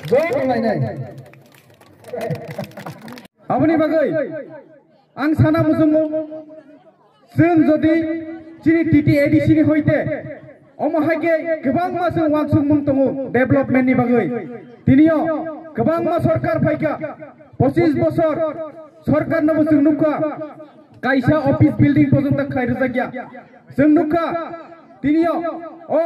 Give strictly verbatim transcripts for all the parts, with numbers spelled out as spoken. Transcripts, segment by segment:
Joto lainai. Aboni bagwi ang sana muchungo, chwng jodi chini T T A D C ni hoite omo hai khe kwbangma chwng uansukmung tongo development ni bagwi. Tinio kwbangma sorkar phaikha, pochis bosor sorkar nobo chwng nukha, kaisa office building porjonto khlai rwjakya. Chwng nukha, tinio o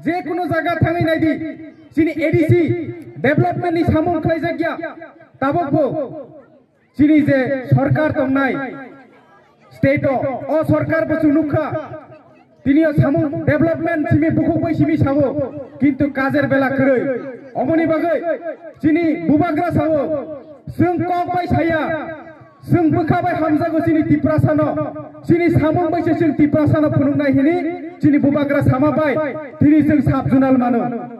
je kuno jaga thangwi naidi, chini A D C development ni samung khlaijakya. Tabukbo chini je sorkar tongnai state o, o sorkar bo chwng nukha, tinio samung development simi bukhuk bai simi sao, kintu kajer bela kwrwi. Oboni bagwi chini bubagra sao, chwng kok bai saya, chwng bwkha bai hamjago chini Tiprasano, chini samung bai se chwng Tiprasano phunuknai hini chini bubagra sama bai tini chwng sub zonal mano.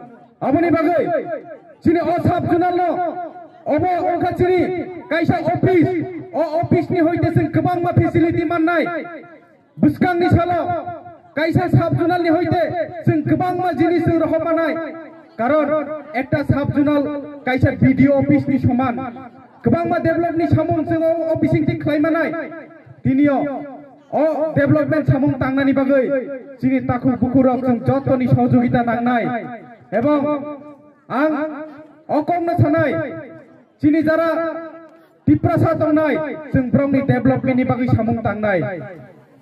Aboni bagwi chini o sub zonal no obo wngkha chini kaisa office, o office ni hoite chwng kwbangma facility mannai. Bwskangni salo kaisa sub zonal ni hoite chwng kwbangma jinis chwng rohormanai, karon ekta sub zonal kaisa B D O office ni soman, kwbangma develop ni samung chwng o office ni thik khlaimanai. Tinio o development samung tangnani bagwi chini takhuk bukhurok chwng jottoni sohojogita nangnai, ebong ang o kokno sanai, chini jara Tiprasa tongnai, chwng borokni development ni bagwi samung tangnai.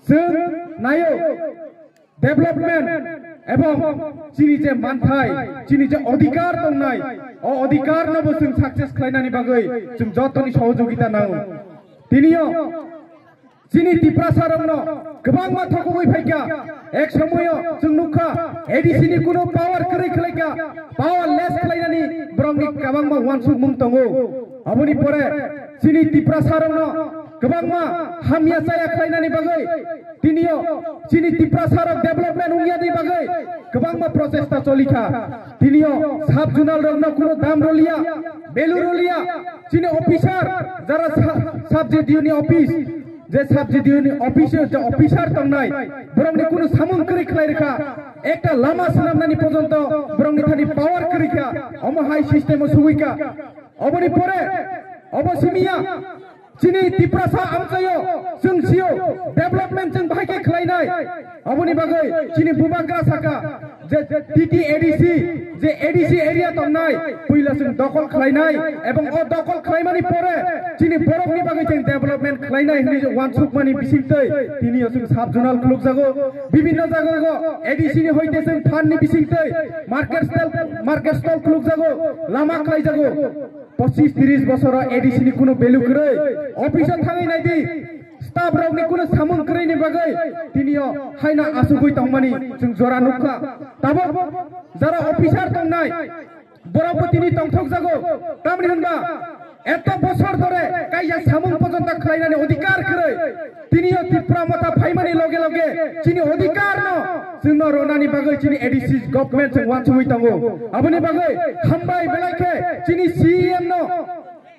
Chwng nayo, development ebong chini je manthai, chini je odhikar tongnai, o odhikar no bo chwng success khlainani bagwi chwng jotoni sohojogita nango. Tinio chini Tiprasa rokno kwbangma thokogwi phaikha. Ek somoyo chwng nukha, A D C ni kuno power kwrwi khlaikha, power less khlainani borokni kwbangma uansukmung tongo. Aboni pore chini Tiprasa rokno kwbangma hamya chaya khlainani bagwi tinio chini Tiprasa rok development wngyani bagwi kwbangma prochesta cholikha. Tinio sub zonal rokno kuno dam rolia, value rolia, chini officer jara sa-, sub D D O ni office, je sub D D O ni office je officer tongnai, borokni kuno samung kwrwi khlai rwkha, ekta lama swnamnani porjonto borokni thani power kwrwi kha, omo hai system o sugwi kha. Oboni pore obo simiya chini Tiprasa amchaio chwng sio development chwng bahai khe khlainai. Aboni bagwi chini bubagra saka je T T A D C, je A D C area tongnai, puila chwng dokol khlainai, ebong o dokol khlaimani pore chini borokni bagwi chwng development khlainai hwnwi uansukmani bisingtwi tinio chwng sub zonal khulukjago. Bibinno jagao A D C ni hoite chwng thanni bisingtwi market stall, market stall khulukjago, lama khlaijago. Pochis tris bosoro A D C ni kuno value kwrwi. Office o thangwi naidi, staff rokni kuno samung kwrwini bagwi tinio haino asugwi tongmani chwng jora nukha. Tabuk jara officer tongnai, borokbo tini tongthokjago. Tamni hwnba, eto bosor dhore kaisa samung porjonto khlainani odhikar kwrwi. Tinio Tipra Motha phaimani loge loge chini odhikar no chwngno ronani bagwi chini A D C government chwng uansugwi tongo. Aboni bagwi hambai belai khe chini C E M no.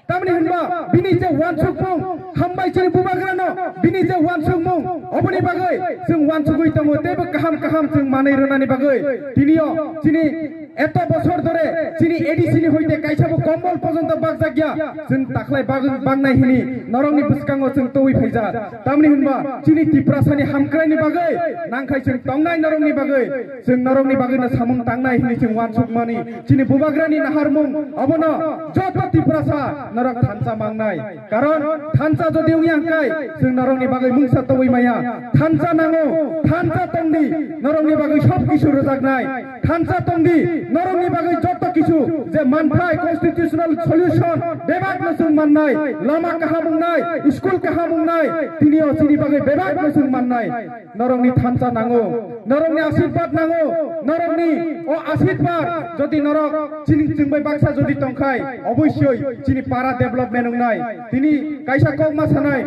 Tamni hwnba bini je uansukmung, hambai chini bubagrano bini je uansukmung, oboni bagwi chwng uansugwi tongo, teibo kaham kaham chwng manwi rwnani bagwi. Tinio chini eto bosor dhore chini A D C ni hoite kaisabo kombol porjonto bakjakya, chwng takhlai bag-, bangnai hini norokni bwskango chwng tongwi phaijak. Tamni hwnba chini Tiprasani hamkraini bagwi nangkhai chwng tongnai norokni bagwi, chwng norokni bagwino samung tangnai hini chwng uansukmani. Chini bubagrani naharmung obono joto Tiprasa norok thansa mangnai. Karon thansa jodi wngya hwnkhe chwng norokni bagwi mungsa tobwi maya. Thansa nango, thansa tongdi, norokni bagwi sob kisu rwjaknai. Thansa tongdi, norokni bagwi joto kisu je manthai constitutional solution bebakno chwng mannai. Lama kaham wngnai, school kaham wngnai, tinio chini bagwi bebakno chwng mannai. Norokni thansa nango, norokni asirbat nango, norokni o asirbat jodi norok chini chwngbai baksa jodi tongkhai, oboisoi chini para development wngnai. Tini kaisa kokma sanai,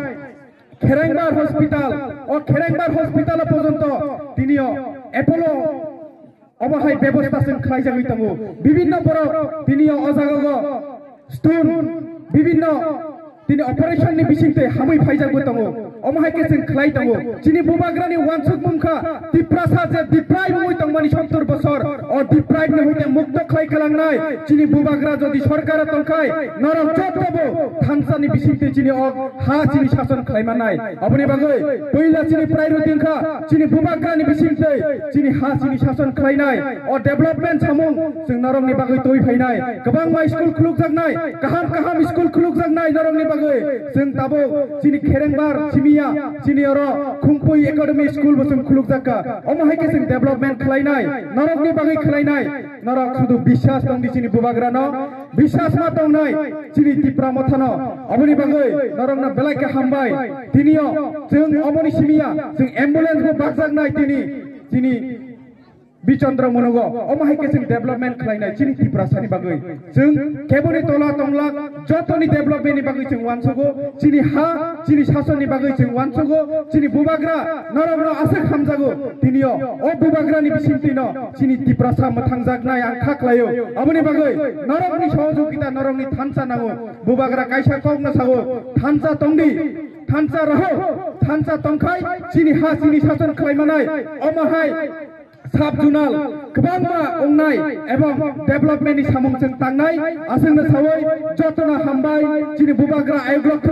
Kherengbar Hospital, o Kherengbar Hospital o porjonto tinio Apollo obo hai bebosta chwng khlaijagwi tongo. Bibinno borok tinio o jagao stone, bibinno tini operation ni bisingtwi hamwi phaijagwi tongo. Omo hai khe chwng khlai tongo. Chini bubagrani wansukmung kha Tiprasa je deprive wngwi tongmani sottor bosor, o deprive ni hoite mukto khlai khalangnai. Chini bubagra jodi sorkar o tongkhai, norok jotobo thansani bisingtwi chini o ha chini sason khlai mannai. Aboni bagwi puila chini priority wngkha chini bubagrani bisingtwi chini ha chini sason khlainai. O development samung chwng norokni bagwi twi phainai. Kwbangma school khulukjaknai, kaham kaham school khulukjaknai norokni bagwi. Chwng tabuk chini Kherengbar simiya, chini oro Khungpui Academy School bo chwng khulukjakha. Omo hai khe chwng development khlainai, norokni bagwi khlainai. Norok sudu biswas tongdi chini bubagrano, biswas ma tongnai chini Tipra Mothano. Aboni bagwi norokno belai khe hambai. Tinio chwng omoni simiya, chwng ambulance bo bakjaknai tini, chini Bichandra Monogo, omo hai khe chwng development khlainai chini Tiprasani bagwi. Chwng keboni tola tonglak jotoni development ni bagwi chwng wansugo, chini ha, chini sasonni bagwi chwng wansugo, chini bubagra norokno aswk hamjago, tinio o bubagrani bisingtwino chini Tiprasa mwthangjaknai ang kha khlaio. Aboni bagwi norokni sohojogita, norokni thansa nango, bubagra kaisa kokno sao, thansa tongdi, thansa raho, thansa tongkhai chini ha chini sason khlaimanai, omo hai sub zonal kwbangma wngnai ebong development ni samung chwng tangnai. Aswkno sawi jotono hambai, chini bubagra ayuk lok